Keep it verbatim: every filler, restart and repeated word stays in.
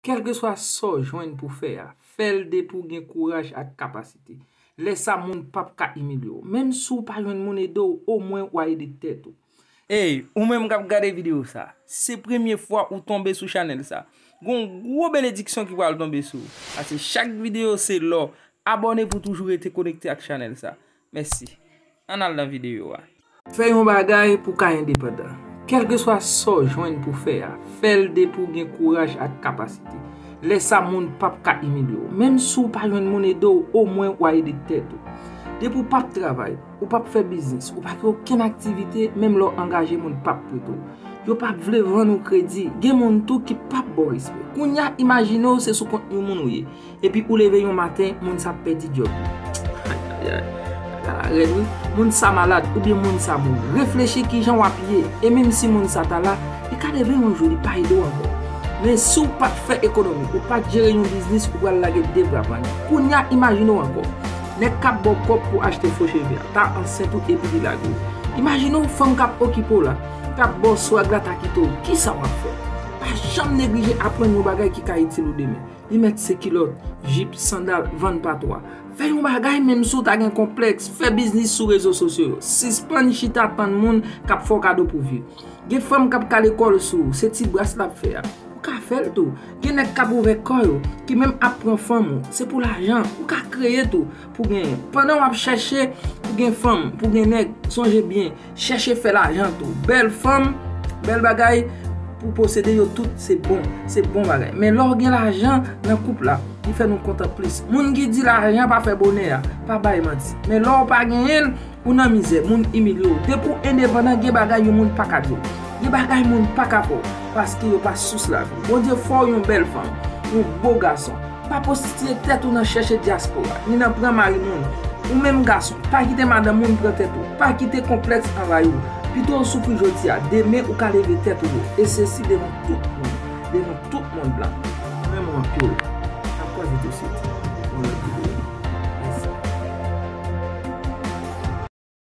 Kèlkeswa sa w jwenn pou fè a, fè l depi w gen kouraj ak kapasite. Lè sa, moun p ap ka imilye w. Menm si w pa jwenn moun ede w, omwen w a ede tèt ou. Ey, ou menm k ap gade videyo sa, se premye fwa ou tonbe sou chanèl sa, gon gwo benediksyon ki pral tonbe sou ou. Paske chak videyo se lò. Abòne pou toujou rete konekte ak chanèl sa. Mèsi. Ann al nan videyo a. Fè yon bagay pou w ka endepandan. Kèlkeswa sa w jwenn pou fè a, fè l depi w gen kouraj ak kapasite. Lè sa, moun p ap ka imilye w. Menm si w pa jwenn moun ede w, omwen w a ede tèt ou. Depi w p ap travay, ou p ap fè biznis, ou pa gen okenn aktivite, menm lè w angaje, moun p ap prete w. Yo p ap vle vann ou kredi. Gen moun tou ki p ap ba w respè. Kounye a, imajine w se sou kont yon moun ou ye. Epi ou leve yon maten, moun sa ap pèdi djòb li. Ayayay, bagay la rèd wi. Moun sa malad oubyen moun sa mouri. Reflechi kijan w ap ye. E menm si moun sa ta la, li ka leve yon jou, li pa ede w ankò. Men si w pa t fè ekonomi, ou pa t jere yon biznis, ou pral lage de bra pa ni. Kounye a, imajine w ankò. Nèg k ap ba w kòb pou achte fo cheve a, ta ansent ou epi li lage w. Imajine w fanm k ap okipe w la, k ap ba w swag la, ta kite w. Kisa w ap fè? Pa janm neglije aprann yon bagay ki ka itil ou demen. Li mèt se kilòt, jip, sandal, vann patwa. Fè yon bagay menm si w ta gen konplèks, fè biznis sou rezo sosyo yo. Sispann chita tann moun k ap fè w kado pou vi. Gen fanm k ap kale kò l sou ou, se ti bras l ap fè a. Ou ka fè l tou. Gen nèg k ap ouvè kò yo, ki menm ap pran fanm ou. Se pou lajan, ou ka kreye tou pou genyen. Pandan w ap chèche pou gen fanm, pou gen nèg, sonje byen, chèche fè lajan tou. Bèl fanm, bèl bagay, pou posede yo tout, se bon, se bon bagay. Men lè w gen lajan nan koup la, li fè nou kontan plis. Moun ki di lajan pa fè bonè a, pa bay manti. Men lè w pa genyen l, ou nan mizè, moun imilye w. Depi w endepandan, gen bagay yon moun pa ka di w. Gen bagay moun pa ka fè w, paske yo pa sous lavi. Bondye fè w yon bèl fanm, yon bo gason. Pa pwostitiye tèt ou nan chèche dyaspora, ni nan pran mari moun. Ou menm gason, pa kite madanm moun pran tèt ou. Pa kite konplèks anvayi w. Pito w soufri jodi a, demen ou ka leve tèt ou wo. E sesi devan tout moun, devan tout mond lan. Mwen renmen w anpil.